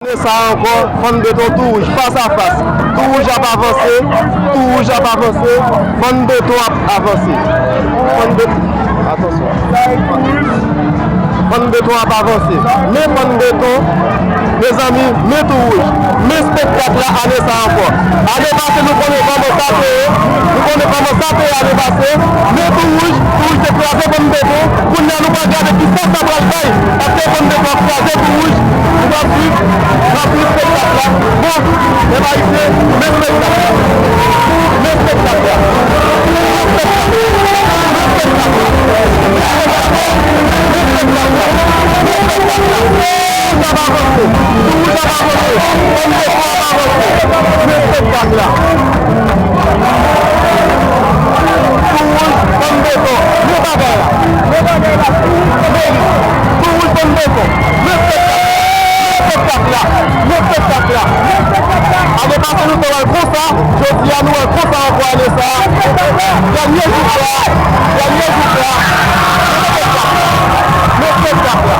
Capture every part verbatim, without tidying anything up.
Ane sa a ankò, Fann Beton tou wouj, fas a fas. Tou wouj ap avanse, tou wouj ap avanse, Fann Beton ap avanse. Fann Beton, atansyon. Fann Beton ap avanse. Men Fann Beton, mezanmi, men tou wouj. Men espektak la ane sa a ankò. Ane pase nou konnen kòman sa te ye, nou konnen kòman sa te ye ane pase. Men tou wouj, tou wouj te kraze Fann Beton. Kounye a nou pral gade ki fòs sa pral bay. Paske Fann Beton ap kraze tou wouj. Nou pral swiv, n ap swiv espektak la. Bon, pèp ayisyen, men espektak la. Men espektak la. Men espektak la. Men espektak la. Men espektak la. Men espektak la. Tou wouj ap avanse. Tou wouj ap avanse. Fann Beton ap avanse. Men espektak la. Tou wouj, Fann Beton. Men bagay la. Men bagay la. Tou wouj, men li. Tou wouj, Fann Beton. Men espektak la. Men espektak la. Men espektak la. Ane pase nou te wè l konsa. Jodi a nou wè l konsa ankò ane sa a. Dènye jou fè a. Dènye jou fè a. Men espektak la. Men espektak la.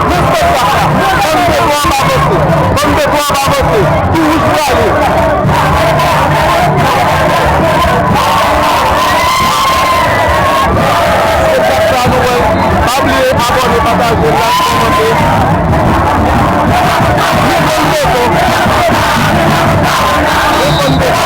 Men espektak la. Fann Beton ap avanse. Fann Beton ap avanse. Tou wouj prale. Espektak sa nou wè l. Pa bliye abòne, pataje, like, kòmante. Men Fann Beton. Men Fann Beton.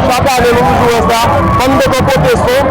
Chak ane nou toujou wè sa. Fann Beton pote son.